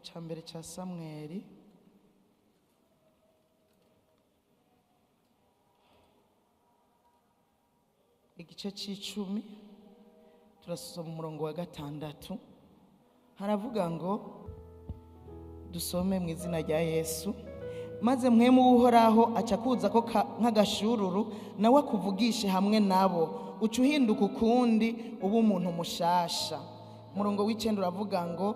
Igitabo cya mbere cya Samweli igice c'icumi turasoma umurongo wa 6 haravuga ngo dusome mu izina rya Yesu. Maze mwemu Uhoraho aca kuza ko nk'agashururu nawe akuvugishe hamwe nabo uca uhinduka ukundi uba umuntu mushasha. Umurongo w'icenda uravuga ngo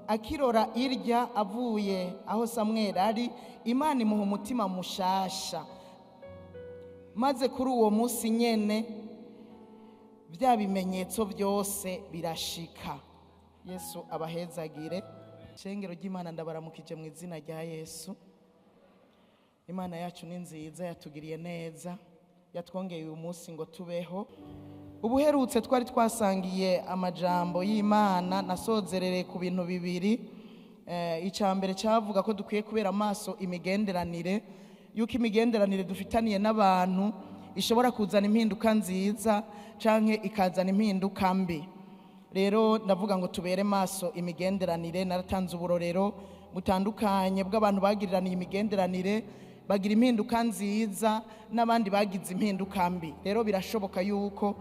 akirora irya avuye aho Samweli ari, Imana imuha umutima mushasha. Maze kuri uwo munsi nyene bya bimenyetso byose birashika. Yesu abahezagire. Shengero ry'Imana ndabaramukije mu izina rya Yesu. Imana yacu ni nziza, yatugiriye neza, yatwongeye uyu munsi ngo tubeho. Ubuherutse twari twasangiye amajambo y'Imana, nasozerere ku bintu bibiri. Icya mbere cyavuga ko dukwiye kubera amaso imigenderanire, yuko imigenderanire dufitaniye n'abantu ishobora kuzana impinduka nziza canke ikazana impinduka mbi. Rero ndavuga ngo tubere maso imigenderanire. Naratanze uburorero butandukanye bw'abantu bagiriraniye imigenderanire bagira impinduka nziza n'abandi bagize impinduka mbi. Rero birashoboka yuko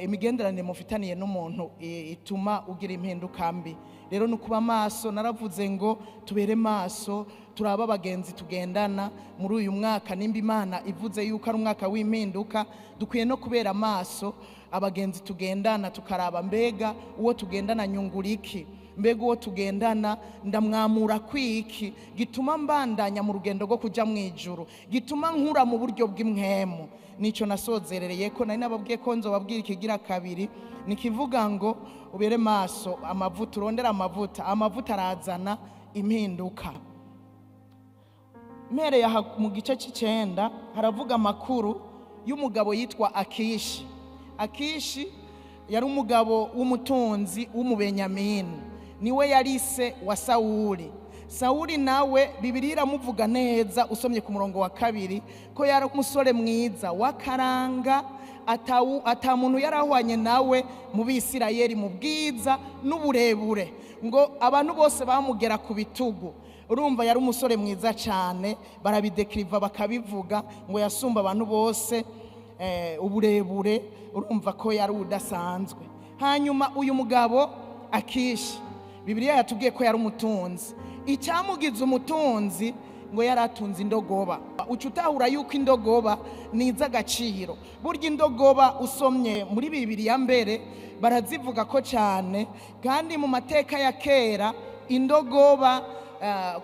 imigenderanire mufitaniye n'umuntu ituma ugira impinduka mbi. Rero nukuba maso, naravuze ngo tubere maso, turaba abagenzi tugendana muri uyu mwaka. Nimba Imana ivuze yuko ari umwaka w'impinduka, dukwiye no kubera maso abagenzi tugendana, tukaraba mbega uwo tugendana nyunguriki, mbega uwo tugendana ndamwamura kwiki gituma mbandanya mu rugendo rwo kuja mu ijuru, gituma nkura mu buryo bw'imwemu. Nico nasozerereye ko nari nababwiye ko nzobabwira ikigira kabiri, nikivuga ngo ubere maso amavuta, urondera amavuta, amavuta arazana impinduka. Mpereye mu gice c'icenda haravuga amakuru y'umugabo yitwa Akishi. Akishi yari umugabo w'umutunzi w'umubenyamini, niwe yari se wa Sawuli. Sawuli nawe Bibiliya iramuvuga neza usomye ku murongo wa 2 ko yari umusore mwiza w'akaranga, ata muntu yarahwanye nawe mu Bisirayeli mu bwiza n'uburebure, ngo abantu bose bamugera ku bitugu. Urumva yari umusore mwiza cyane, barabidekiriva bakabivuga ngo yasumba abantu bose uburebure. Urumva ko yari udasanzwe. Hanyuma uyu mugabo Akishi, Bibiliya yatubwiye ko yari umutunzi. Icyamugize umutunzi ngo yaratunze indogoba. Uca utahura yuko indogoba ni iz'agaciro. Burya indogoba usomye muri Bibiliya mbere barazivuga ko cyane, kandi mu mateka ya kera indogoba,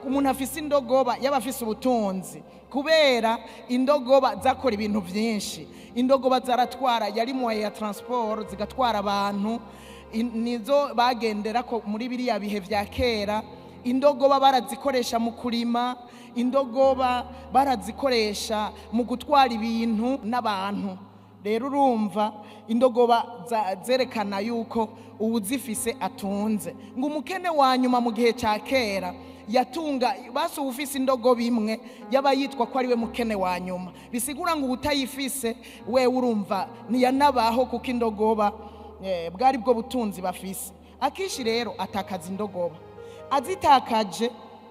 umuntu afise indogoba yaba afise ubutunzi, kubera indogoba zakora ibintu byinshi. Indogoba zaratwara, yari moyen ya transport, zigatwara abantu, nizo bagendera ko muri biriya bihe vya kera. Indogoba barazikoresha mu kurima, indogoba barazikoresha mu gutwara ibintu n'abantu. Rero urumva indogoba zerekana yuko uwuzifise atunze. Ngo umukene wa nyuma mu gihe cya kera yatunga basi ufise indogoba imwe yaba yitwa ko ari we mukene wa nyuma. Bisigura ngo utayifise we urumva ntiyanabaho, kuko indogoba bwari bwo butunzi bafise. Akishi rero atakaza indogoba. Azitakaje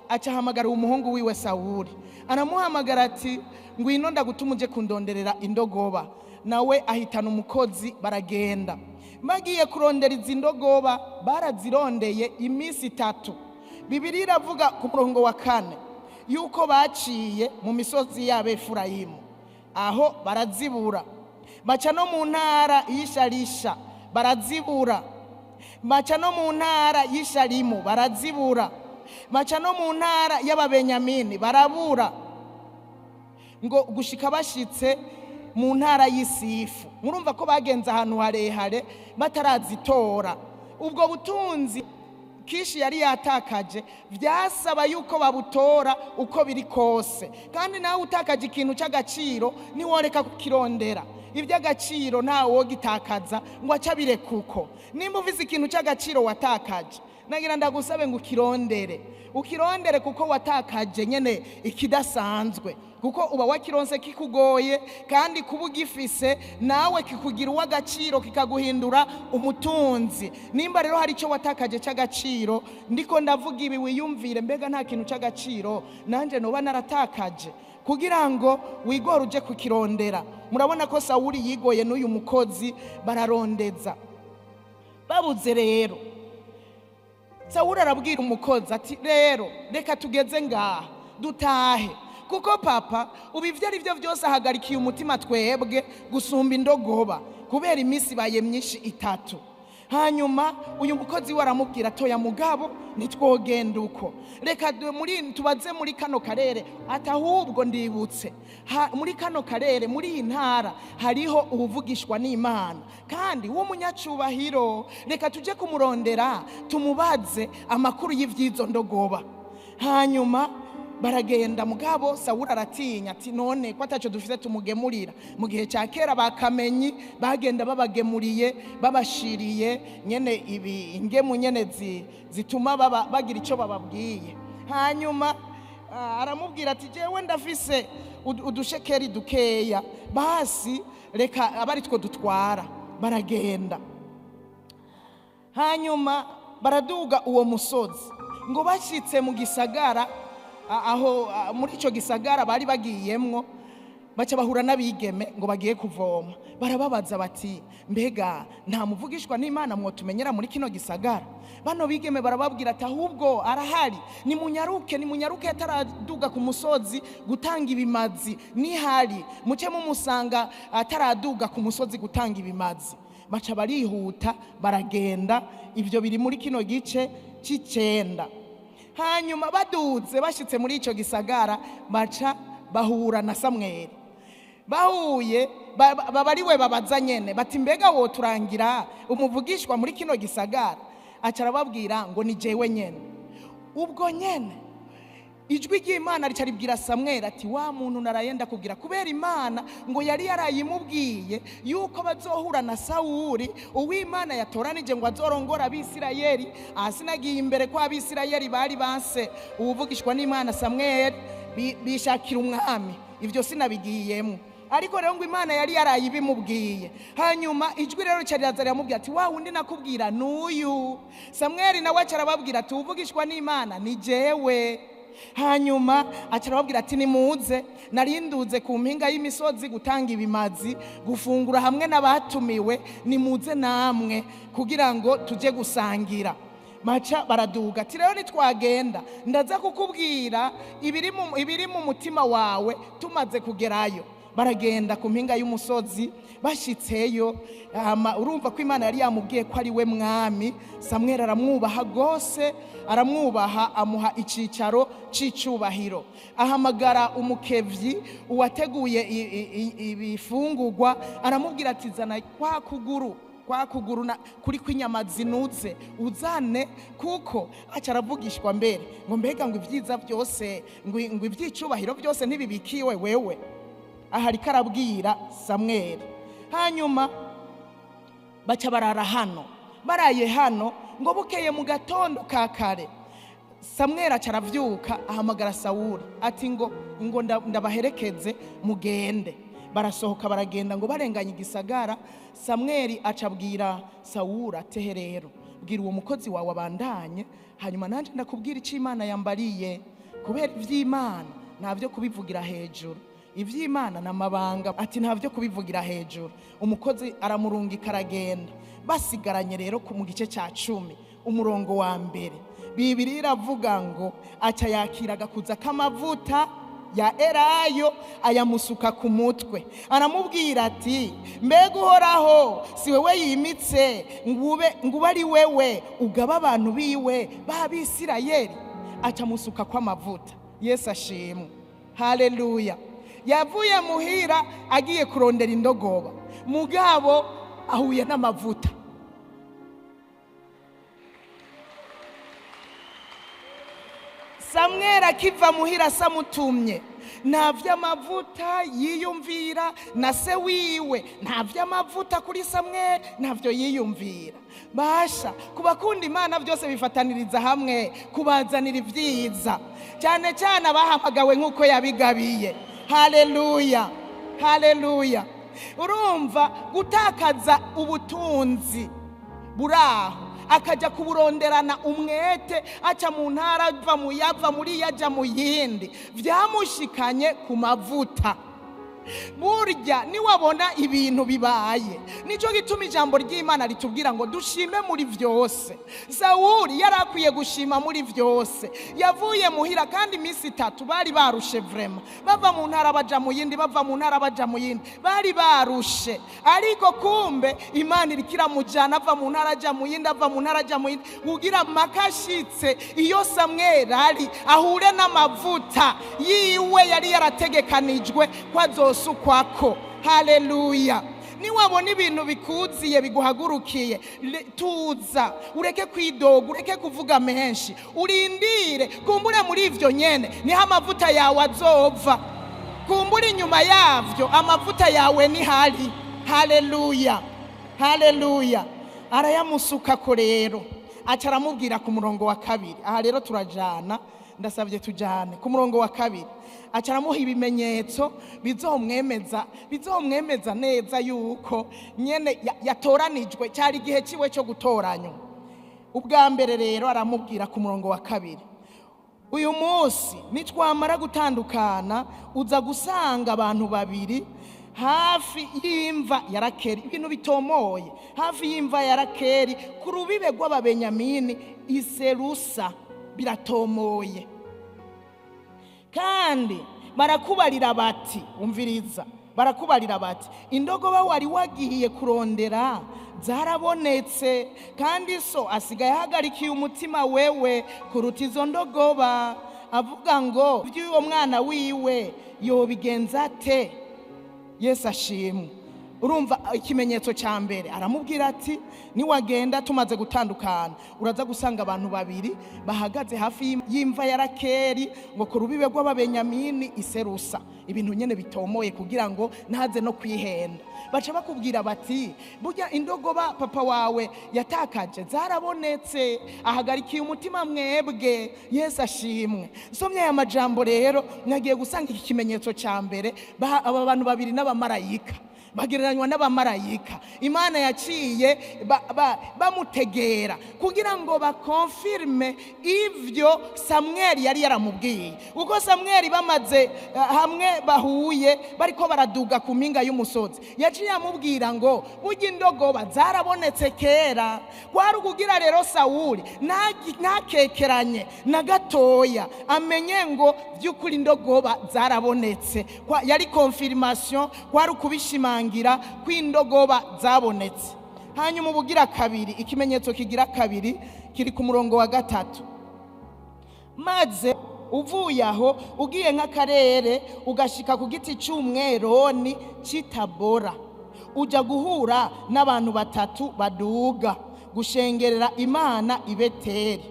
acahamagara umuhungu wiwe Sawuli, aramuhamagara ati ngwino ndagutuma uje kundonderera indogoba. Nawe ahitana umukozi baragenda. Bagiye kurondera izi ndogoba, barazirondeye iminsi 3. Bibiliya iravuga ku murongo wa 4 yuko baciye mu misozi y'Abefurayimu, aho barazibura. Baca no mu ntara y'Isharisha barazibura, baca no mu ntara y'Isharimu barazibura, baca no mu ntara y'Ababenyamini barabura, ngo gushika bashitse mu ntara y'Isifu. Murumva ko bagenze ahantu harehare batarazitora. Ubwo butunzi Kishi yari yatakaje vyasaba yuko babutora uko biri kose. Kandi nawe utakaje ikintu c'agaciro ntiworeka kukirondera. Iby'agaciro ntawe wogitakaza ngo acabire kuko. Nimba ufise ikintu c'agaciro watakaje, Nagira ndagusabe ngo ukirondere, ukirondere kuko watakaje nyene ikidasanzwe, kuko uba wakironse kikugoye, kandi kuba ugifise nawe kikugira uw'agaciro, kikaguhindura umutunzi. Nimba rero hari icyo watakaje cy'agaciro, ndiko ndavuga ibi wiyumvire, mbega nta kintu cy'agaciro nanje noba naratakaje, kugira ngo wigore uje kukirondera. Murabona ko Sawuli yigoye n'uyu mukozi bararondeza, babuze. Rero Sawuli arabwira umukozi ati rero reka tugeze ngaha dutahe, kuko papa ubu ibyo ari byo byose ahagarikiye umutima twebwe gusumba indogoba, kubera iminsi ibaye myinshi 3. Hanyuma uyu mukozi we aramubwira atoya mugabo ntitwogenda uko, reka tubaze muri kano karere. Ati ahubwo ndibutse muri kano karere, muri iyi ntara hariho uwuvugishwa n'Imana kandi w'umunyacubahiro, reka tuje kumurondera tumubaze amakuru y'ivyizo ndogoba. Hanyuma baragenda, mugabo Sawuli aratinya ati none ko ataco dufise tumugemurira. Mu gihe cya kera bakamenyi bagenda babagemuriye, babashiriye nyene ibi ingemu nyene zituma bagira ico bababwiye. Hanyuma aramubwira ati jewe ndafise udushekeri dukeya, basi reka abari two dutwara. Baragenda, hanyuma baraduga uwo musozi, ngo bashitse mu gisagara, aho muri ico gisagara bari bagiyemwo, baca bahura n'abigeme ngo bagiye kuvoma. Barababaza bati mbega nta muvugishwa n'Imana mwotumenyera muri kino gisagara? Bano bigeme barababwira ati ahubwo arahari, nimunyaruke, nimunyaruke ataraduga ku musozi gutanga ibimazi, nihari muce mumusanga ataraduga ku musozi gutanga ibimazi. Baca barihuta baragenda. Ibyo biri muri kino gice c'9. Hanyuma baduze bashitse muri ico gisagara, baca bahura na Samweli. Bahuye babariwe babaza nyene bati mbega woturangira umuvugishwa muri kino gisagara? Aca arababwira ngo ni jewe nyene. Ubwo nyene ijwi ry'Imana rica ribwira Samweli ati wa muntu narayenda kubwira, kubera Imana ngo yari yarayimubwiye yuko bazohura na Sawuli, uw'Imana yatoranije ngo azorongora Abisirayeli. Asinagiye imbere ko Abisirayeli bari banse uwuvugishwa n'Imana Samweli, bishakira umwami, ivyo sinabigiyemo. Ariko rero ngo Imana yari yarayibimubwiye. Hanyuma ijwi rero rica riraza riramubwira ati wa wundi nakubwira n'uyu. Samweli nawe aca arababwira ati uwuvugishwa n'Imana ni jewe. Hanyuma aca arababwira ati nimuze, narinduze ku mpinga y'imisozi gutanga ibimazi, gufungura hamwe n'abatumiwe, nimuze namwe kugira ngo tuje gusangira. Baca baraduga ati rero nitwagenda ndaza kukubwira ibiri mu mutima wawe tumaze kugerayo. Baragenda ku mpinga y'umusozi, bashitseyo urumva ko Imana yari yamubwiye ko ari we mwami. Samweli aramwubaha gose, aramwubaha, amuha icicaro c'icubahiro, ahamagara umukevyi uwateguye ibifungurwa, aramubwira ati zana kwa kuguru, kwa kuguru na kuri kw'inyama zinuze uzane, kuko aca aravugishwa mbere ngo mbega ngo ibyiza byose, ngo ibyicubahiro byose ntibibikiwe wewe. Aha ariko arabwira Samweli. Hanyuma baca barara hano, baraye hano ngo bukeye mu gatondo ka kare Samweli aca aravyuka ahamagara Sawuli ati ngo ndabaherekeze mugende. Barasohoka baragenda, ngo barenganye igisagara. Samweli aca abwira Sawuli ati rero bwira uwo mukozi wawe abandanye, hanyuma nanje ndakubwira icyo Imana yambariye, kubera ivy'Imana ntavyo kubivugira hejuru, ivy'Imana n'amabanga, ati ntavyo kubivugira hejuru. Umukozi aramurungika aragenda. Basigaranye rero mu gice cya 10 umurongo wa 1, Bibiliya iravuga ngo aca yakira agakuza k'amavuta ya Elayo ayamusuka ku mutwe, aramubwira ati mbega Uhoraho si wewe yimitse ngo ube ari wewe ugaba abantu biwe b'Abisirayeli? Aca amusuka kw'amavuta. Yesu ashimwe, haleluya. Yavuye muhira agiye kurondera indogoba, mugabo ahuye n'amavuta. Samweli akiva muhira samutumye, Nta vy'amavuta yiyumvira, na se wiwe nta vy'amavuta kuri Samweli ntavyo yiyumvira. Basha kubakunda Imana byose bifataniriza hamwe kubazanira ibyiza, cyane cyane abahamagawe nk'uko yabigabiye. Haleluya, haleluya. Urumva gutakaza ubutunzi buraho akajya kuburonderana umwete, aca mu ntara ava mu yava muri yajya mu yindi, byamushikanye ku mavuta. Burya niwabona ibintu bibaye, nicyo gituma ijambo ry'Imana ritubwira ngo dushime muri byose. Sawuli yari akwiye gushima muri byose. Yavuye muhira kandi iminsi itatu bari barushe vrema, bava mu ntara baja mu yindi, bava mu ntara baja mu yindi, bari barushe. Ariko kumbe Imana iriko iramujana ava mu ntara aja mu yindi, ava mu ntara aja mu yindi, kugira makashitse iyo Samweli ari ahure n'amavuta yiwe yari yarategekanijwe ko azosukwako. Haleluya. Niwabona ibintu bikuziye biguhagurukiye, tuza, ureke kwidoga, ureke kuvuga menshi, urindire kumbure muri ivyo nyene niho amavuta yawe azova. Kumbure inyuma yavyo amavuta yawe nihari. Haleluya, haleluya. Arayamusukako rero, aca aramubwira ku murongo wa kabiri. Aha rero turajana, ndasabye tujane ku murongo wa kabiri. Aca aramuha ibimenyetso bizomwemeza neza yuko nyene yatoranijwe, cyari igihe ciwe cyo gutoranywa. Ubwa mbere rero aramubwira ku murongo wa kabiri, uyu munsi nitwamara gutandukana uza gusanga abantu babiri hafi y'imva ya Rakeli, ibintu bitomoye, hafi y'imva ya Rakeli ku rubibe rw'Ababenyamini iserusa, biratomoye. Kandi barakubarira bati, umviriza, barakubarira bati indogoba wari wagiye kurondera zarabonetse, kandi so asigaye ahagarikiye umutima wewe kuruta izo ndogoba, avuga ngo iby'uwo mwana wiwe yobigenza ate? Yesu ashimwe. Urumva ikimenyetso cya mbere aramubwira ati niwagenda tumaze gutandukana uraza gusanga abantu babiri bahagaze hafi y'imva ya Rakeli ngo ku rubibe rw'Ababenyamini iserusa. Ibintu nyene bitomoye kugira ngo ntaze no kwihenda. Baca bakubwira bati burya indogoba papa wawe yatakaje zarabonetse, ahagarikiye umutima mwebwe. Yesu ashimwe. Nsomye aya majambo rero nagiye gusanga iki kimenyetso cya mbere, aba bantu babiri n'abamarayika bagereranywa n'abamarayika. Imana yaciye bamutegera kugira ngo bakonfirme ivyo Samweli yari yaramubwiye. Uko Samweli bamaze hamwe bahuye bariko baraduga ku mpinga y'umusozi, yaciye amubwira ngo burya indogoba zarabonetse kera. Kwari ukugira rero Sawuli ntakekeranye na gatoya, amenye ngo by'ukuri indogoba zarabonetse. Yari confirmation, kwari ukubishimangira kw'indogoba zabonetse. Hanyuma ubugira kabiri, ikimenyetso kigira kabiri kiri ku murongo wa gatatu. Maze uvuye aho ugiye nk'akarere ugashika ku giti cy'umweroni cy'itabora, ujya guhura n'abantu batatu baduga gushengerera Imana i Beteli.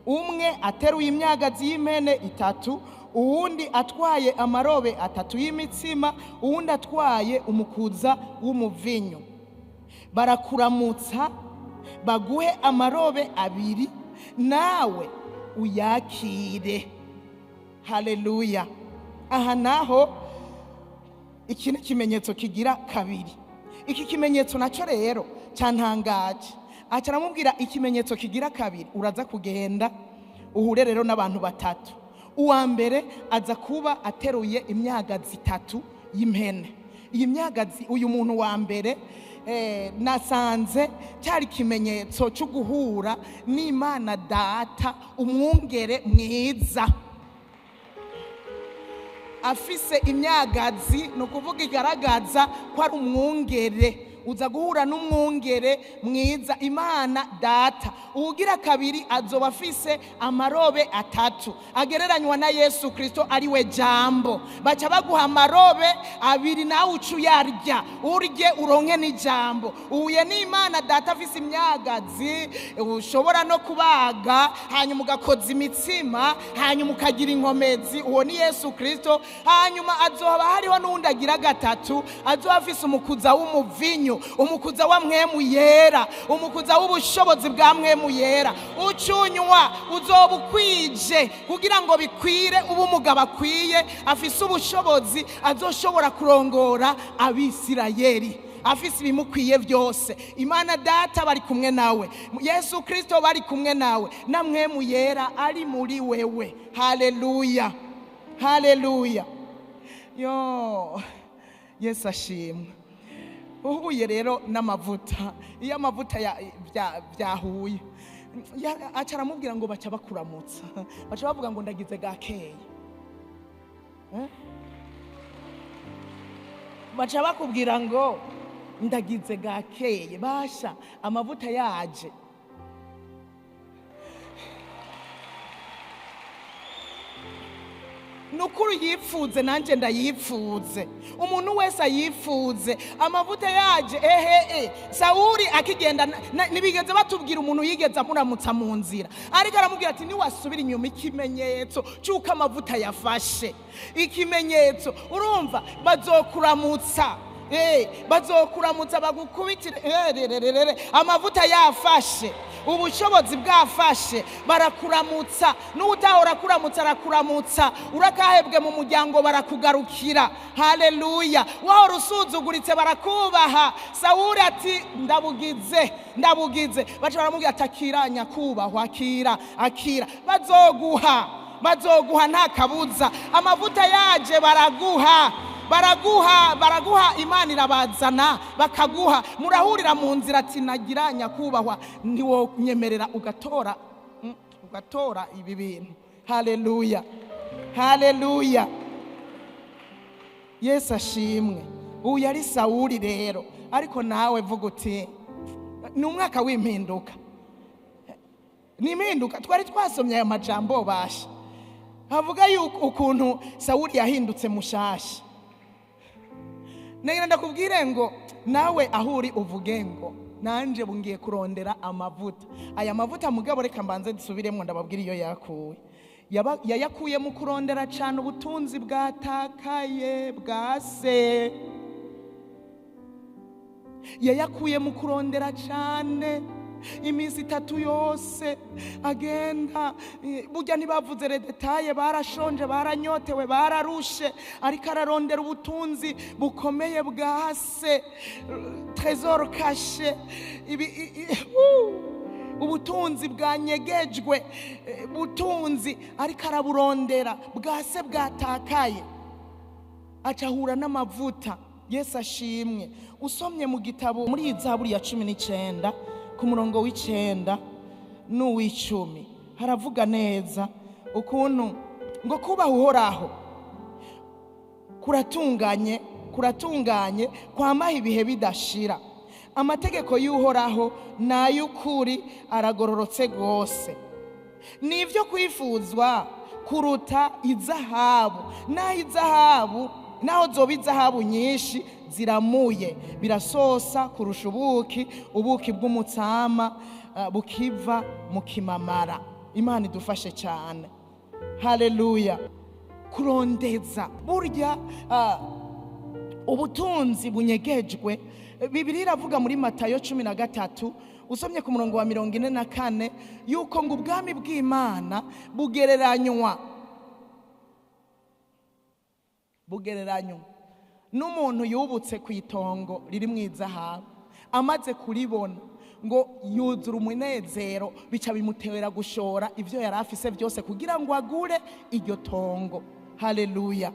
Umwe ateruye imyagazi y'impene itatu, uwundi atwaye amarobe atatu y'imitsima, uwundi atwaye umukuza w'umuvinyu. Barakuramutsa baguhe amarobe abiri nawe uyakire. Haleluya. Aha naho iki ni ikimenyetso kigira kabiri. Iki kimenyetso nacyo rero cyantangaje. Aca aramubwira ikimenyetso kigira kabiri, uraza kugenda uhure rero n'abantu batatu. Uwa mbere aza kuba ateruye imyagazi itatu y'impene. Iyi myagazi uyu muntu wa mbere nasanze cyari ikimenyetso cyo guhura n'Imana Data, umwungere mwiza. Afise imyagazi, ni ukuvuga igaragaza ko ari umwungere. Uza guhura n'umwungere mwiza, Imana Data. Uwugira kabiri azoba afise amarobe atatu agereranywa na Yesu Kristo ari we Jambo. Baca baguha amarobe abiri, nawe uca uyarya, urye uronke n'ijambo. Uhuye n'Imana Data afise imyagazi ushobora no kubaga, hanyuma ugakoza imitsima, hanyuma ukagira inkomezi. Uwo ni Yesu Kristo. Hanyuma azoba hariho n'uwundi agira gatatu, azoba afise umukuza w'umuvinyu, umukuza wa Mpwemu Yera, umukuza w'ubushobozi bwa Mpwemu Yera. Ucunywa uzoba ukwije kugira ngo bikwire ube umugabo akwiye, afise ubushobozi, azoshobora kurongora Abisirayeli, afise ibimukwiye byose. Imana Data bari kumwe nawe, Yesu Kristo bari kumwe nawe, na Mpwemu Yera ari muri wewe. Haleluya, haleluya. Yo, Yesu ashimwe. Uhuye rero n'amavuta, iyo amavuta byahuye, aca aramubwira ngo baca bakuramutsa, baca bavuga ngo ndagize gakeye. Baca bakubwira ngo ndagize gakeye. Basha amavuta yaje. Nukuri yipfuze, nanje ndayipfuze, umuntu wese ayifuze amavuta yaje. Ehe, Sawuli akigenda, ntibigeze batubwira umuntu yigeze amuramutsa mu nzira, ariko aramubwira ati niwasubira inyuma, ikimenyetso cy'uko amavuta yafashe, ikimenyetso urumva bazokuramutsa. Bazokuramutsa bagukubitire. Amavuta yafashe, ubushobozi bwafashe, barakuramutsa. N'utahora kuramutsa arakuramutsa. Urakahebwe mu muryango barakugarukira. Haleluya. Wahora usuzuguritse barakubaha. Sawuli ati ndabugize, ndabugize. Baca baramubwira ati akira nyakubahwa, akira, akira. Bazoguha, bazoguha nta kabuza. Amavuta yaje baraguha, baraguha, baraguha. Imana irabazana bakaguha. Murahurira mu nzira ati nagira nyakubahwa, ntiwonyemerera ugatora, ugatora ibi bintu. Haleluya, haleluya. Yesu ashimwe. Uyu yari Sawuli rero, ariko nawe vuga uti ni umwaka w'impinduka, ni impinduka. Twari twasomye aya majambo basha havuga yuko ukuntu Sawuli yahindutse mushasha. Nagira ndakubwire ngo nawe ahuri uvuge ngo nanje bungiye kurondera amavuta. Aya mavuta mugabo reka mbanze dusubiremo ndababwira iyo yakuye. Yayakuye mu kurondera cyane ubutunzi bwatakaye bwa se. Yayakuye mu kurondera cyane iminsi itatu yose agenda. Burya ntibavuze redetaye, barashonje, baranyotewe, bararushe, ariko ararondera ubutunzi bukomeye bwa se, trésor caché, ubutunzi bwanyegejwe, butunzi ariko araburondera bwa se bwatakaye. Acahura n'amavuta. Yesu ashimwe. Usomye mu gitabo muri Zaburi ya 19 ku murongo w'9 n'uw'icumi haravuga neza ukuntu ngo kubaha Uhoraho kuratunganye, kuratunganye kwamaha ibihe bidashira. Amategeko y'Uhoraho n'ay'ukuri, aragororotse rwose. Ni ibyo kwifuzwa kuruta izahabu, naho izahabu, naho zoba izahabu nyinshi ziramuye, birasosa kurusha ubuki, ubuki bw'umutsama bukiva mu kimamara. Imana idufashe cyane. Haleluya. Kurondeza burya ubutunzi bunyegejwe. Bibiliya iravuga muri Matayo 13 usomye ku murongo wa 44 yuko ngo ubwami bw'Imana bugereranywa n'umuntu yubutse ku itongo riri mu izahabu, amaze kuribona ngo yuzura umunezero, bica bimutera gushora ibyo yari afise byose kugira ngo agure iryo tongo. Haleluya.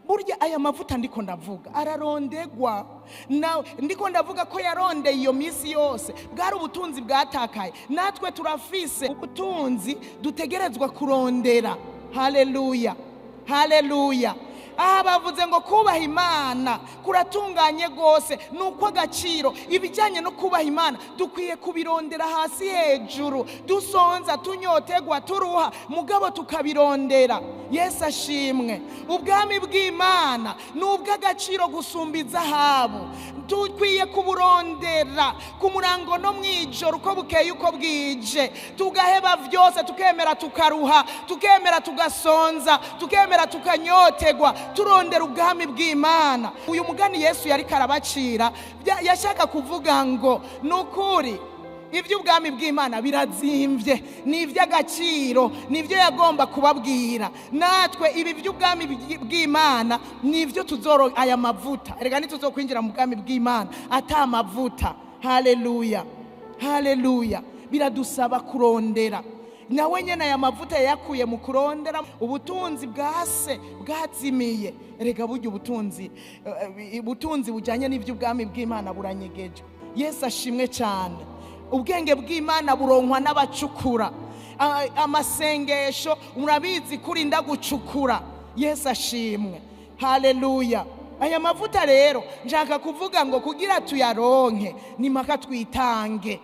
Burya aya mavuta ndiko ndavuga ararondegwa. Nawe ndiko ndavuga ko yarondeye iyo minsi yose, bwari ubutunzi bwatakaye. Natwe turafise ubutunzi dutegerezwa kurondera. Haleluya, haleluya. Aha bavuze ngo kubaha Imana kuratunganye rwose, ni uko agaciro ibijyanye no kubaha Imana dukwiye kubirondera hasi hejuru, dusonza, tunyotegwa, turuha, mugabo tukabirondera. Yesu ashimwe. Ubwami bw'Imana ni ubw'agaciro gusumba izahabu, dukwiye kuburondera ku murango no mwijoro, uko bukeye uko bwije, tugaheba vyose, tukemera tukaruha, tukemera tugasonza, tukemera tukanyotegwa, turondera ubwami bw'Imana. Uyu mugani Yesu yari karabacira yashaka kuvuga ngo nukuri iby'ubwami bw'Imana birazimvye, ni iby'agaciro, nibyo yagomba kubabwira. Natwe ibi by'ubwami bw'Imana nibyo tuzoro aya mavuta. Erega ntituzokwinjira mu bwami bw'Imana ata mavuta. Haleluya, haleluya. Biradusaba kurondera. Nawe nyene aya mavuta yayakuye mu kurondera ubutunzi bwa se bwazimiye. Erega burya ubutunzi bujyanye n'iby'ubwami bw'Imana buranyegejwe. Yesu ashimwe cyane. Ubwenge bw'Imana buronkwa n'abacukura. Amasengesho murabizi kurinda gucukura. Yesu ashimwe. Haleluya. Aya mavuta rero nshaka kuvuga ngo kugira tuyaronke ni maka twitange.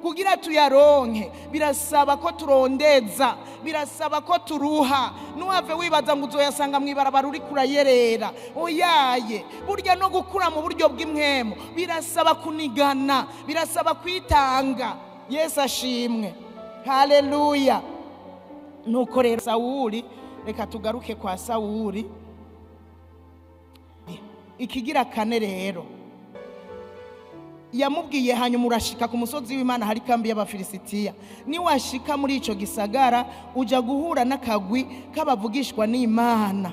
Kugira tuyaronke birasaba ko turondeza, birasaba ko turuha. Nuhave wibaza ngo uzoyasanga mwibarabara uri kurayerera. Oyaye, burya no gukura mu buryo bw'imwemo birasaba kunigana, birasaba kwitanga. Yesu ashimwe. Haleluya. Nuko rero Sawuli, reka tugaruke kwa Sawuli. Ikigira kane rero yamubwiye, hanyuma urashika ku musozi w'Imana hari kambi y'Abafilisitiya. Niwashika muri ico gisagara uja guhura n'akagwi k'abavugishwa n'Imana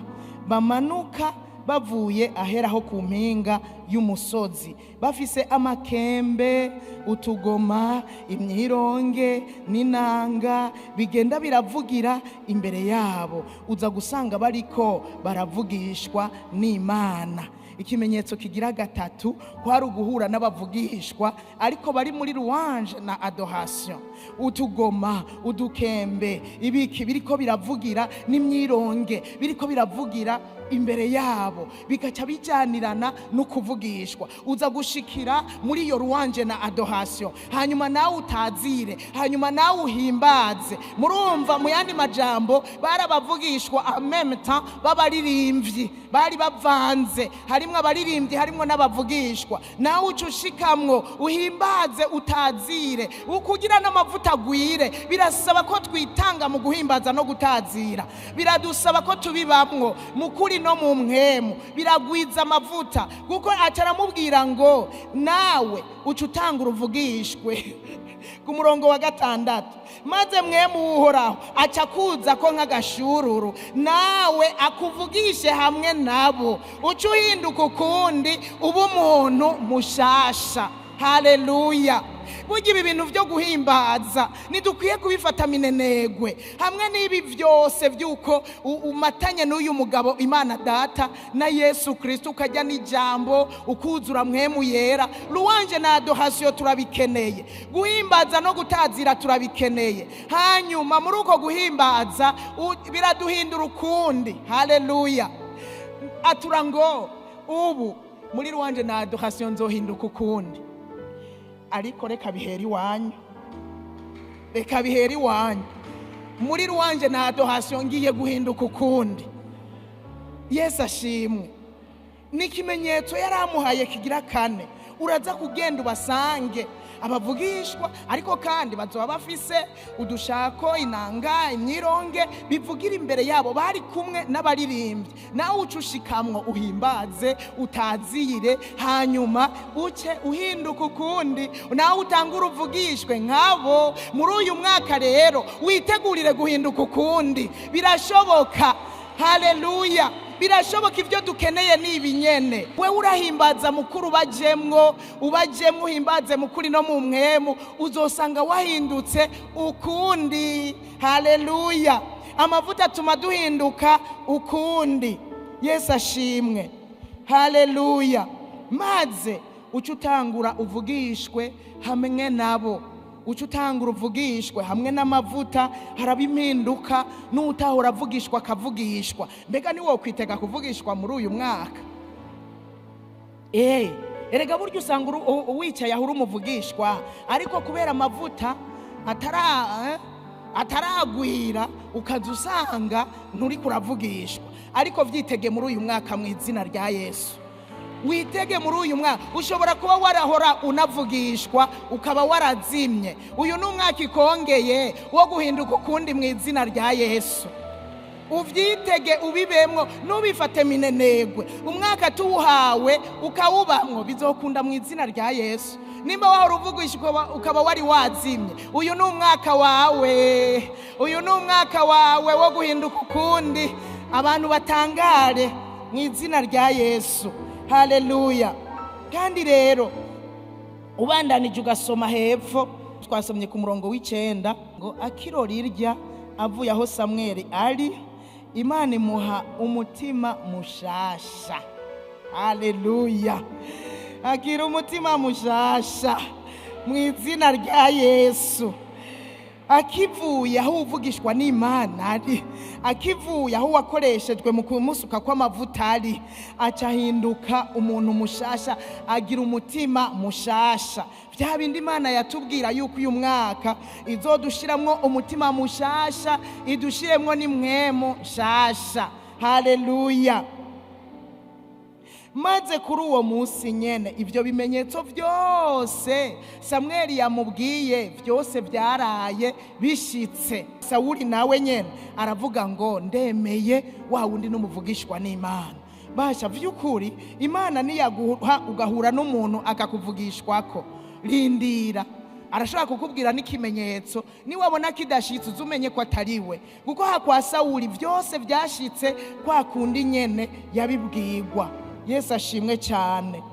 bamanuka bavuye aheraho ku mpinga y'umusozi, bafise amakembe, utugoma, imyironge n'inanga, bigenda biravugira imbere yabo. Uza gusanga bariko baravugishwa n'Imana. Ikimenyetso kigira gatatu kwari uguhura n'abavugishwa ariko bari muri louange na adoration. Utugoma, udukembe, ibiki biriko biravugira n'imyironge biriko biravugira imbere yabo, bikaca bijyanirana no kuvugishwa. Uza gushikira muri iyo louange na adoration, hanyuma nawe utazire, hanyuma nawe uhimbaze. Murumva mu yandi majambo barabavugishwa en même temps babaririmbyi, bari bavanze, harimwo abaririmbyi harimwo n'abavugishwa. Nawe uca ushikamwo uhimbaze, utazire, ukugira n'amavuta agwire. Birasaba ko twitanga mu guhimbaza no gutazira, biradusaba ko tubibamwo mu kuri no mu mwemu, biragwiza amavuta. Kuko ataramubwira ngo nawe uca utanga uruvugishwe. Ku murongo wa 6, maze mwemu Uhoraho aca kuza ko nk'agashururu, nawe akuvugishe hamwe nabo, uca uhinduka ukundi, uba umuntu mushasha. Haleluya. Burya ibi bintu byo guhimbaza ntidukwiye kubifata minenegwe. Hamwe n'ibi byose by'uko umatanye n'uyu mugabo Imana Data na Yesu Kristo, ukajya n'ijambo ukuzura mwemu yera, louange na adoration turabikeneye, guhimbaza no gutazira turabikeneye. Hanyuma muri uko guhimbaza biraduhindura ukundi. Haleluya. Atura ngo ubu muri louange na adoration nzohinduka ukundi. Ariko reka bihera iwanyu, reka bihera iwanyu. Muri louange na adoration ngiye guhinduka ukundi. Yesu ashimwe. N'ikimenyetso yaramuhaye kigira kane, uraza kugenda ubasange abavugishwa, ariko kandi bazoba bafise udushako, inanga, imyironge bivugira imbere yabo, bari kumwe n'abaririmbyi. Nawe uca ushikamwo uhimbaze, utazire, hanyuma uce uhinduka ukundi, nawe utanga uruvugishwe nkabo. Muri uyu mwaka rero witegurire guhinduka ukundi, birashoboka. Haleluya. Birashoboka. Ibyo dukeneye ni ibinyene. Wewe urahimbaza mukuru, ubajemwo, ubajemwo, uhimbaze mukuri no mu mwemu, uzosanga wahindutse ukundi. Haleluya. Amavuta atuma duhinduka ukundi. Yesu ashimwe. Haleluya. Maze uca utangura uvugishwe hamwe nabo. uca utanga uruvugishwe hamwe n'amavuta, haraba impinduka, n'utahora avugishwa akavugishwa. Mbega ni wowe kwitega kuvugishwa muri uyu mwaka? Erega burya usanga uwicaye aho uri umuvugishwa, ariko kubera amavuta ataragwira ukaza usanga nturi kuravugishwa. Ariko vyitege muri uyu mwaka mu izina rya Yesu. Witege muri uyu mwaka. Ushobora kuba warahora unavugishwa ukaba warazimye. Uyu ni umwaka ikongeye wo guhinduka ukundi mu izina rya Yesu. Uvyitege, ubibemwo, nubifate minenegwe. Umwaka tuwuhawe ukawubamwo bizokunda mu izina rya Yesu. Nimba wahora uvugishwa ukaba wari wazimye, uyu ni umwaka wawe. Uyu ni umwaka wawe wo guhinduka ukundi, abantu batangare mu izina rya Yesu. Haleluya. Kandi rero ubandanije ugasoma hepfo, twasomye ku murongo w'9 ngo akirori irya avuye aho Samweli ari, Imana imuha umutima mushasha. Haleluya. Akira umutima mushasha mu izina rya Yesu. Akivuye aho uvugishwa n'Imana ari, akivuye aho wakoreshejwe mu kumusuka kw'amavuta ari, acahinduka umuntu mushasha, agira umutima mushasha. Bya bindi Imana yatubwira yuko uyu mwaka izodushiramwo umutima mushasha, idushiremwo n'imwemu nshasha. Haleluya. Maze kuri uwo munsi nyene ivyo bimenyetso vyose Samweli yamubwiye vyose byaraye bishitse. Sawuli nawe nyene aravuga ngo ndemeye wa wundi n'umuvugishwa n'Imana. Basha vy'ukuri Imana niyaguha ugahura n'umuntu akakuvugishwako, rindira. Arashobora kukubwira n'ikimenyetso, niwabona kidashitse uzumenye ko atariwe. Kuko hakwa Sawuli vyose vyashitse kwa kundi nyene yabibwirwa. Yesu ashimwe cyane.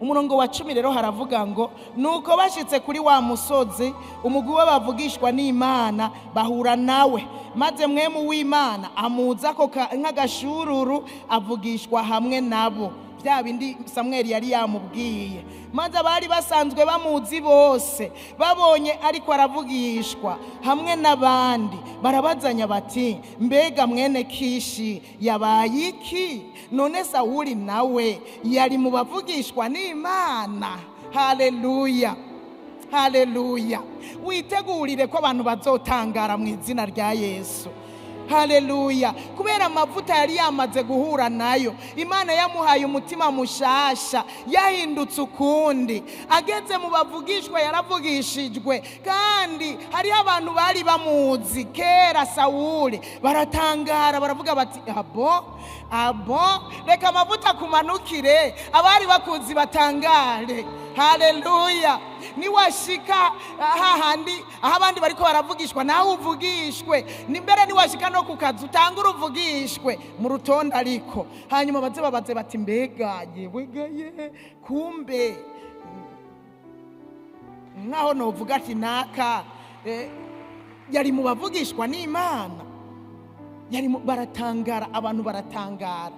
Umurongo wa 10 rero haravuga ngo nuko bashitse kuri wa musozi, umugwi w'abavugishwa n'Imana bahura nawe, maze mwemu w'Imana amuza ko nk'agashururu avugishwa hamwe nabo. Bya bindi Samweli yari yamubwiye. Maze abari basanzwe bamuzi bose babonye ariko aravugishwa hamwe n'abandi, barabazanya bati mbega mwene Kishi yabaye iki? None Sawuli nawe yari mu bavugishwa n'Imana. Haleluya. Haleluya. Witegurire ko abantu bazotangara mu izina rya Yesu. Haleluya. Kubera amavuta yari yamaze guhura nayo, Imana yamuhaye umutima mushasha, yahindutse ukundi. Ageze mu bavugishwa yaravugishijwe, kandi hari abantu bari bamuzi kera Sawuli, baratangara baravuga bati abo abo, reka amavuta kumanukire, abari bakuzi batangare. Haleluya. Niwashika hahandi aho abandi bariko baravugishwa nawe uvugishwe. Nimbere niwashika no kukazi utanga uruvugishwe mu rutonde, ariko hanyuma baze babaze bati mbega yewegaye, kumbe nkaho novuga ati naka yari mu bavugishwa n'Imana. Yari baratangara, abantu baratangara.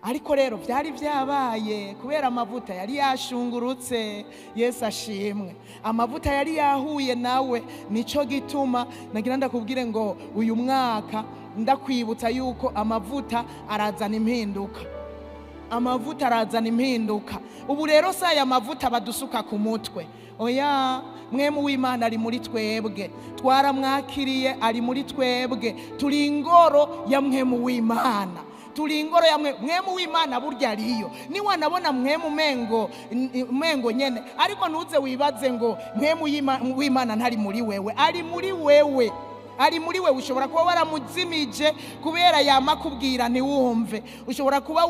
Ariko rero byari byabaye kubera amavuta yari yashungurutse. Yesu ashimwe. Amavuta yari yahuye nawe. Nico gituma nagira ndakubwire ngo uyu mwaka ndakwibutsa yuko amavuta arazana impinduka. Amavuta arazana impinduka. Ubu rero saya amavuta badusuka ku mutwe. Oya, mwemu w'Imana ari muri twebwe, twaramwakiriye ari muri twebwe, turi ingoro ya mwemu w'Imana. Turi ingoro ya mwemu w'Imana burya ariyo. Niwanabona mwemu mengo nyene, ariko ntuze wibaze ngo mwemu w'Imana ntari muri wewe. Ari muri wewe. Ari muri wewe. Ushobora kuba waramuzimije kubera yamakubwira ntiwumve. Ushobora kuba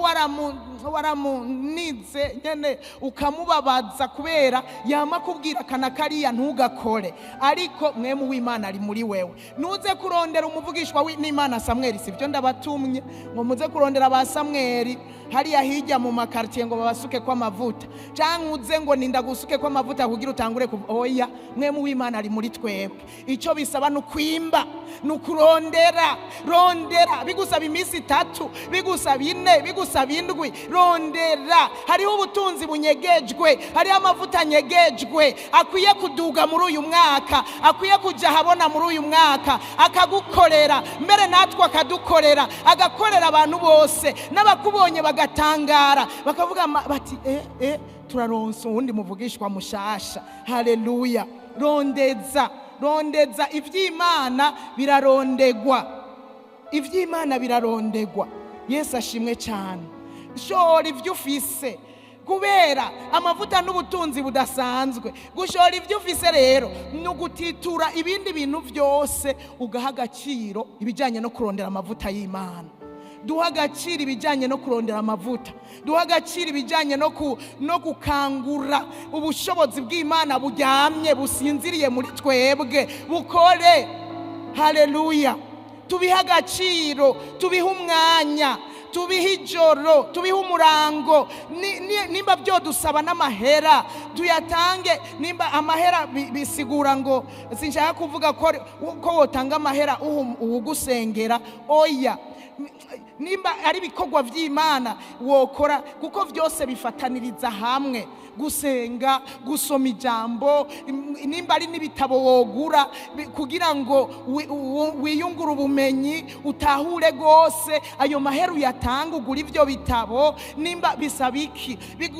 waramunize nyene ukamubabaza kubera yamakubwira kana kariya ntugakore. Ariko mwemu w'Imana ari muri wewe. Nuze kurondera umuvugishwa n'Imana Samweli, sivyo ndabatumye ngo muze kurondera ba Samweli hariya hirya mu makartier ngo babasuke kwa mavuta, canke uze ngo ninda gusuke kwa mavuta kugira utangure. Oya, mwemu w'Imana ari muri twebwe. Ico bisaba nukwimba, nukurondera, rondera. Bigusaba iminsi 3, bigusaba 4, bigusaba 7. Rondera, hariho ubutunzi bunyegejwe, hariho amavuta anyegejwe akwiye kuduga muri uyu mwaka, akwiye kujya ahabona muri uyu mwaka, akagukorera mbere natwe akadukorera, agakorera abantu bose n'abakubonye bagatangara bakavuga bati turaronsa uwundi muvugishwa mushasha. Haleluya. Rondeza, rondeza, ivy'Imana birarondegwa, ivy'Imana birarondegwa. Yesu ashimwe cyane. Shora ivyo ufise, kubera amavuta n'ubutunzi budasanzwe. Gushora ivyo ufise rero ni ugutitura ibindi bintu byose, ugaha agaciro ibijyanye no kurondera amavuta y'Imana. Duha agaciro ibijyanye no kurondera amavuta, duha agaciro ibijyanye no gukangura ubushobozi bw'Imana buryamye businziriye muri twebwe bukore. Haleluya. Tubihe agaciro, tubihe umwanya, tubihe ijoro, tubihe umurango. Nimba byo dusaba n'amahera tuyatange. Nimba amahera bisigura ngo sinshaka kuvuga ko wotanga amahera uwugusengera, oya. Nimba ari ibikorwa vy'Imana wokora, kuko vyose bifataniriza hamwe: gusenga, gusoma ijambo, nimba ari n'ibitabo wogura kugira ngo wiyungure ubumenyi, utahure gose. Ayo mahera uyatanga ugura ivyo bitabo. Nimba bisaba iki?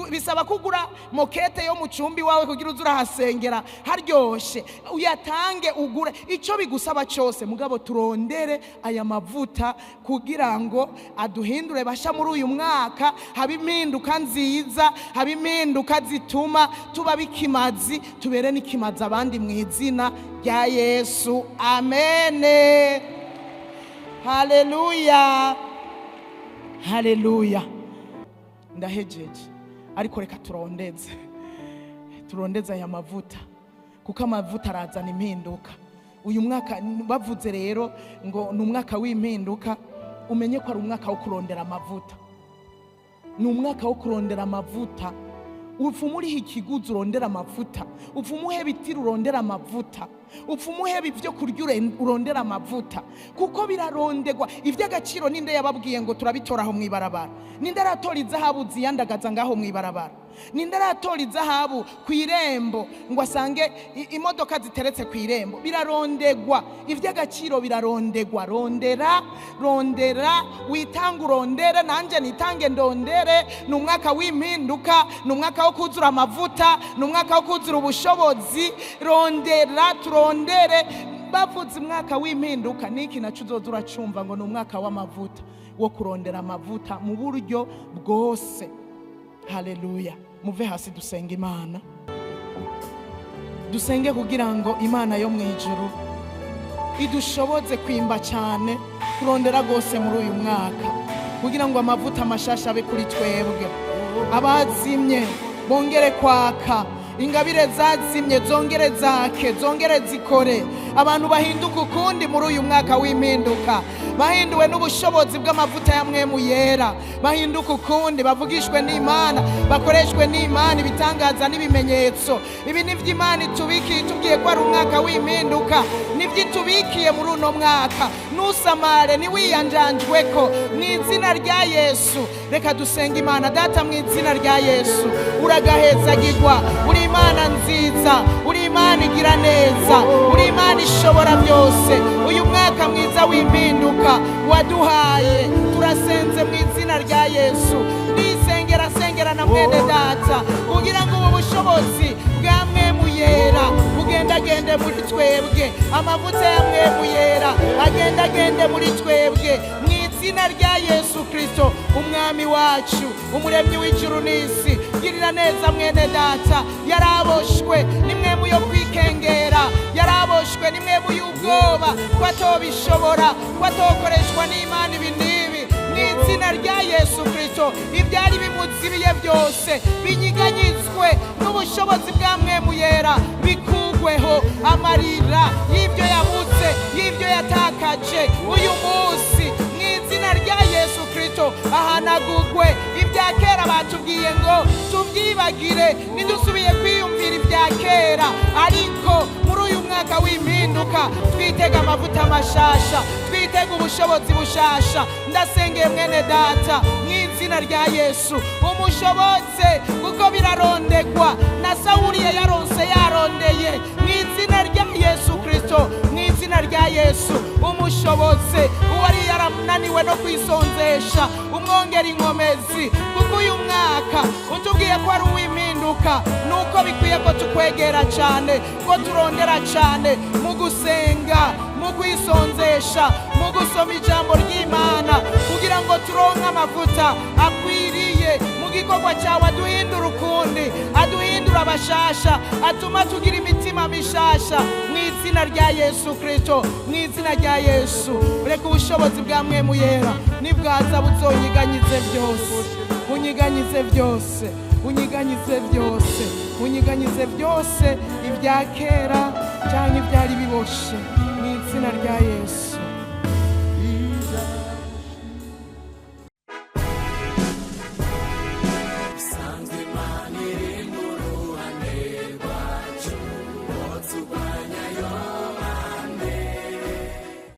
Bisaba kugura mokete yo mu cumbi wawe kugira uze urahasengera haryoshe, uyatange ugure ico bigusaba cyose. Mugabo turondere aya mavuta kugira ngo aduhindure basha muri uyu mwaka, habe impinduka nziza, habe impinduka zituma tuba bikimazi, tubere n'ikimazi abandi mu izina rya Yesu. Amene. Haleluya, haleluya. Ndahejeje, ariko reka turondeze, turondeze aya mavuta, kuko amavuta arazana impinduka. Uyu mwaka bavuze rero ngo ni umwaka w'impinduka, umenye ko ari umwaka wo kurondera amavuta. Ni umwaka wo kurondera amavuta. Upfuma uriha ikiguzi urondera amavuta, upfuma uheba itiro urondera amavuta, upfuma uheba ibyo kurya urondera amavuta, kuko birarondegwa. Iby'agaciro ninde yababwiye ngo turabitora aho mw'ibarabara? Ninde aratora izahabu ziyandagaza ngaho mw'ibarabara? Ninde aratora izahabu ku irembo ngo asange imodoka ziteretse ku irembo? Birarondegwa, iby'agaciro birarondegwa. Rondera, rondera, witange urondere, nanjye nitange ndondere. Ni umwaka w'impinduka, ni umwaka wo kuzura amavuta, ni umwaka wo kuzura ubushobozi. Rondera, turondere. Bavuze umwaka w'impinduka, niki naco uzoza uracumva ngo ni umwaka w'amavuta, wo kurondera amavuta mu buryo bwose. Haleluya. Muve hasi dusenge Imana, dusenge kugira ngo Imana yo mu ijuru idushoboze kwimba cyane, kurondera gose muri uyu mwaka, kugira ngo amavuta amashasha abe kuri twebwe. Abazimye bongere kwaka, ingabire zazimye zongere zake, zongere zikore. Abantu bahinduka ukundi muri uyu mwaka w'impinduka, bahinduwe n'ubushobozi bw'amavuta ya Mwemu Yera, bahinduka ukundi, bavugishwe n'Imana, bakoreshwe n'Imana ibitangaza n'ibimenyetso. Ibi nivyo Imana itubikiye, itubwiye ko ari umwaka w'impinduka, nivyo itubikiye muri uno mwaka. Nusamare, ntiwiyanjanjweko, mu izina rya Yesu. Reka dusenge Imana. Data, mu izina rya Yesu, uragahezagirwa. Uri Imana nziza, uri Imana igira neza, uri Imana ishobora byose. Uyu mwaka mwiza w'impinduka waduhaye, turasenze mu izina rya Yesu. Nisengera sengera na mwene data, kugira ngo ubu bushobozi bwa Mwemu Yera bugendagende muri twebwe, amavuta ya Mwemu Yera agendagende muri twebwe, mu izina rya Yesu Kristo umwami wacu, umuremyi w'ijuru n'isi. Girira neza mwene data, yaraboshwe ni Mwemu yo kwikengera, yaraboshwe ni Mwemu y'ubwoba ko atobishobora, ko atokoreshwa n'Imana ibi n'ibi. Mu izina rya Yesu Kristo, ibyari bimuzibiye byose binyiganyizwe n'ubushobozi bwa Mwemu Yera, bikugweho amarira y'ibyo yabuze, y'ibyo yatakaje uyu munsi. Mu izina rya Yesu Kristo ahanagugwe ibya kera batubwiye ngo tubyibagire, ntidusubiye kwiyumvira ibya kera. Ariko muri uyu mwaka umwaka w'impinduka, twitega amavuta mashasha, twitega ubushobozi bushasha. Ndasengeye mwene data mu izina rya Yesu, umushobotse kuko birarondegwa na Sawuli yaronse yarondeye. Mu izina rya Yesu Kristo, mu izina rya Yesu, umushobotse uwari yarananiwe no kwisonzesha, umwongera inkomezi, kuko uyu mwaka utubwiye ko ari uw'impinduka. Nuko bikwiye ko tukwegera cyane, ko turondera cyane mu gusenga, mu kwisonzesha, mu gusoma ijambo ry'Imana, kugira ngo turonke amavuta akwiriye mu gikorwa cyawe. Aduhindura ukundi, aduhindura abashasha, atuma tugira imitima mishasha. Mu izina rya Yesu Kristo, mu izina rya Yesu, reka ubushobozi bwa Mwemu Yera nibwaza buzonyiganyize byose, unyiganyize byose, unyiganyize byose, unyiganyize byose, ibya kera cyangwa ibyari biboshe. Mu izina rya Yesu.